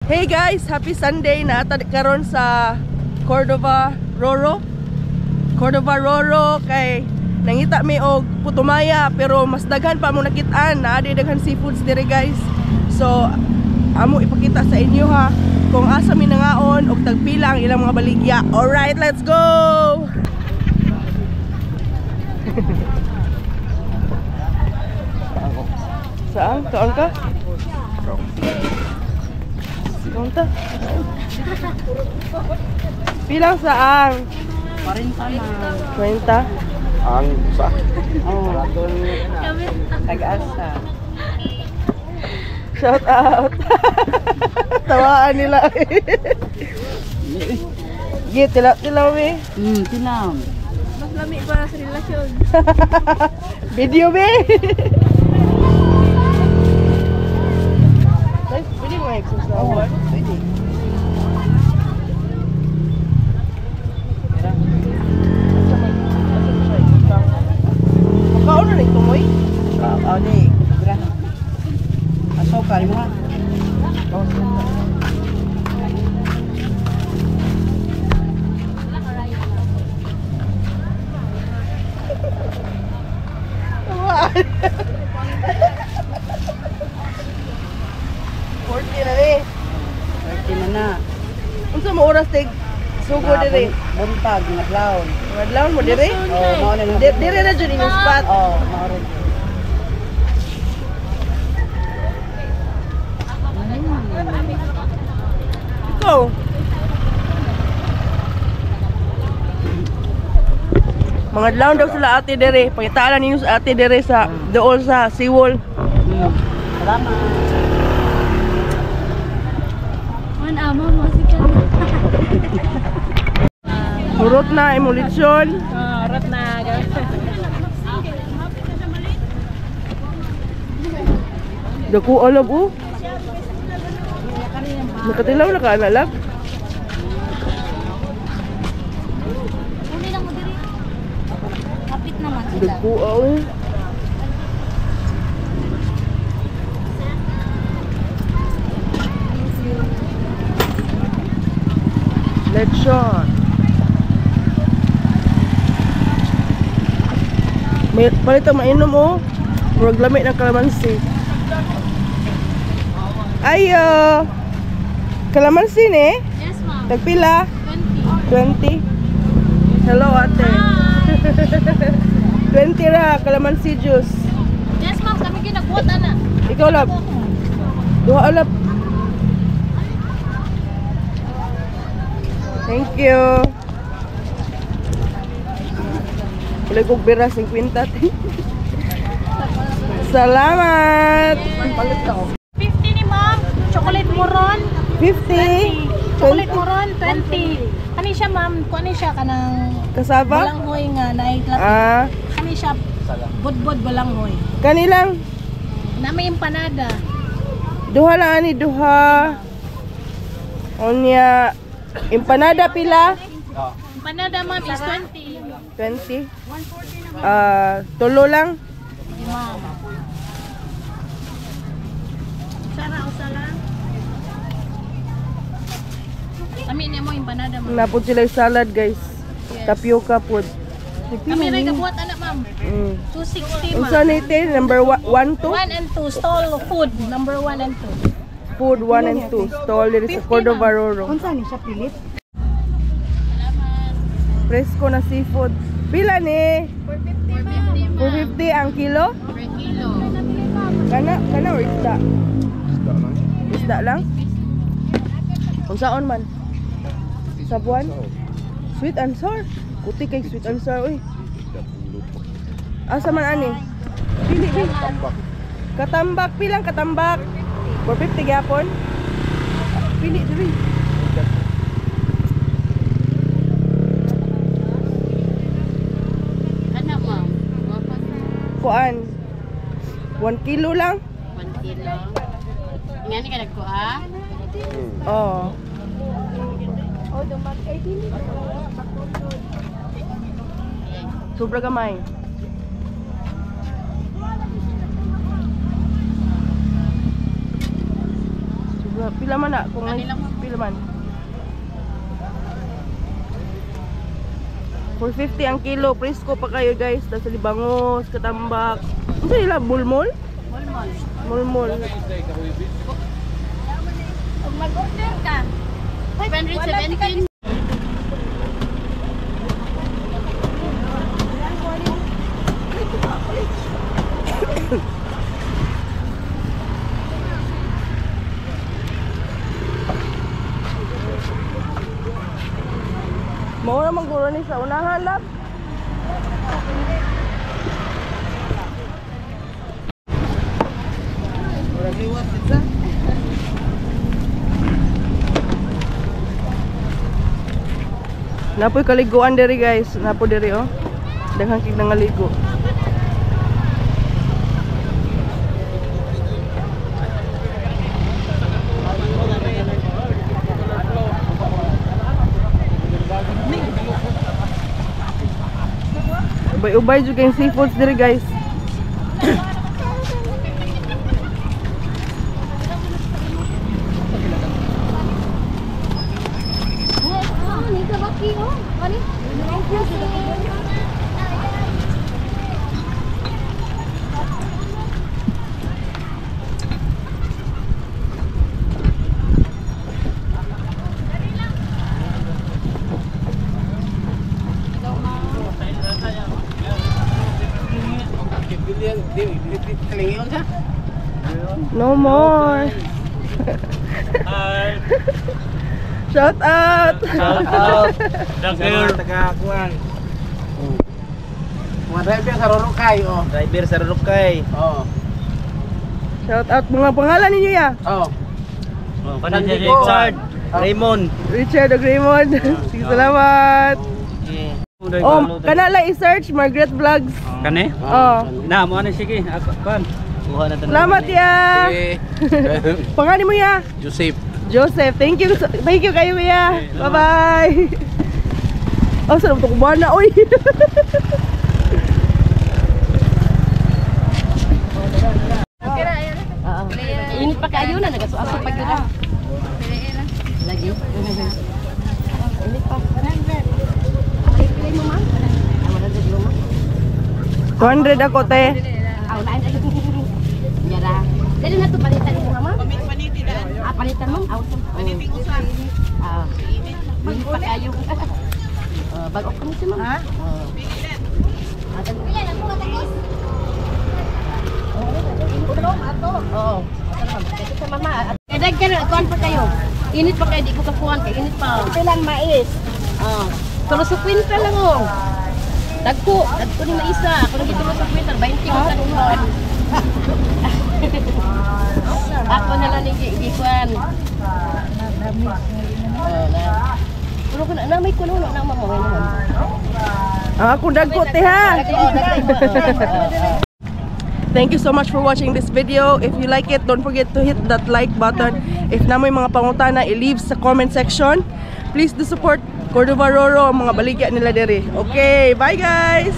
Hey guys, happy Sunday na ata karon sa Cordova Roro. Cordova Roro kay nangita mi og putumaya pero mas daghan pa mo nakitaan na di daghan seafoods dire, guys. So amo ipakita sa inyo ha kung asa mi nangaon og tagpila ang ilang mga baligya. Alright, let's go. Saan? Kaon ka? Kaon ta? Pilang saan? 40 na. 40? Ang sa? Oo. Tag-asa. Shout out. Tawaan nila. Ye, tilaw eh. Tilaw. Mas lami pa sa relasyon. Video be. Pwede mo exercise. Oo, pwede. Makaon na rin tumoy? Oo, di. Asukal mo ha. Tawaan. 40 na ni. 30 na na. Unsa mo oras tig sugo diri? Buntag, ngadlawon. Ngadlawon mo diri? Oo, mao na. Diri na jud inyong spot. Oo, mao rin. Ikaw. Mga adlaw daw sila ate dere. Pangitaan ninyo sa ate dere sa dool sa seawall. Salamat. Man ama mo si kan. Hurot na imong lechon. Hurot na. Dako alab oh. Nakatilaw na ka analab. Uli lang mo diri. Kapit naman sila. Dako oh. Lechon. May palit ang mainom oh. Murag lami ng kalamansi. Ayo. Kalamansi ni? Yes, ma'am. Tagpila? 20. 20. Hello ate. Hi. 20 ra kalamansi juice. Yes, ma'am. Kami ginabuhat ana. Ikaw lab. Duha alab. Thank you. Wala kong bira 50. Salamat. 50 ni ma'am. Chocolate moron. 50. Chocolate moron 20. Ani siya ma'am, kuan ni siya kanang Kasaba? balanghoy nga naay Ah, Kani siya budbud balanghoy. kanilang Na may empanada. duha lang ani duha. Onya empanada pila? Empanada ma'am is 20. 20. Ah, tulo lang. Di ma'am. Sara usa lang. Kami ni mo empanada ma'am. Napod sila yung salad, guys. Yes. Tapioca pod. Kami ray kabuhat ana ma'am. 260 ma'am. Unsa ni te? Number 1 2? 1 and 2 stall food number 1 and 2. Food 1 and 2. Stall diri sa 50, Cordova Roro. Unsa ni siya pilit? Salamat. Presko na seafood. Pila ni? 450 ma'am. 450 ang kilo? Per kilo. Kana kana or isda? Isda lang. Isda lang? Unsaon man? Sabuan? Sweet and sour. Kuti kay sweet and sour oy. Asa man ani? Pili pili. Tambak. Katambak pilang katambak? 450 gyapon. Pili diri. Ana ma'am. Kuan. 1 kilo lang. 1 kilo. Ngani ka nagkuha? Oo. Sobra gamay. Pila man na kung pila man. 450 ang kilo, presko pa kayo guys. Tas libangos, katambak. Unsa nila bulmol? Molmol. Mulmol. Kung mag-order ka, 517. Mao na man ni sa unahan lab. Napoy kaliguan diri guys, napo diri oh. Daghang kig nangaligo. Ubay-ubay jud kayong seafoods diri guys. Thank you, sis. No more. Shout out. Shout out. Sa taga-kuan. Mga driver sa Rorokay, oh. Driver sa Rurukay. Oh. Shout out mga pangalan ninyo ya. Oh. Kanan si Richard. Raymond. Richard og Raymond. Sige, salamat. Oh, kana lang i-search Margaret Vlogs. Kani? Oh. Na mo ani sige. Ako kan. Kuha na tanan. Salamat ya. Sige. Pangalan mo ya. Joseph. Joseph, thank you. Thank you kayo ya. Bye-bye. Oh, sarap to kubana oy. Init pa kayo na, nagasuaso pa yun. Lagi. Init pa. Pilay mo, ma'am? Ah, 100 mo, ma'am? 200 ako te. Ah, wala na. Yara. Dali na to palitan mo, ma'am. Ah, palitan mo? Ah, Paniti usa. Ah. Init pa kayo. Ah, bago kami si ma'am. Ha? Ah, Oo. Kasi sa mama. Kaya daghan kuan pa kayo. Init pa kayo, di ko kakuan kay init pa. Pilang mais. Ah. Tulo sa kwinta lang oh. Dagko, dagko ni maisa. Ako nang gitulo sa kwinta, 20 ko sa kuan. Ako na lang ni gikuan. Oh, na. Pero ko na may kuno na mama naman. Ang akong dagko te ha. Dagko, dagko. Thank you so much for watching this video. If you like it, don't forget to hit that like button. If na may mga pangutana, i-leave sa comment section. Please do support Cordova Roro, ang mga baligya nila diri. Okay, bye guys!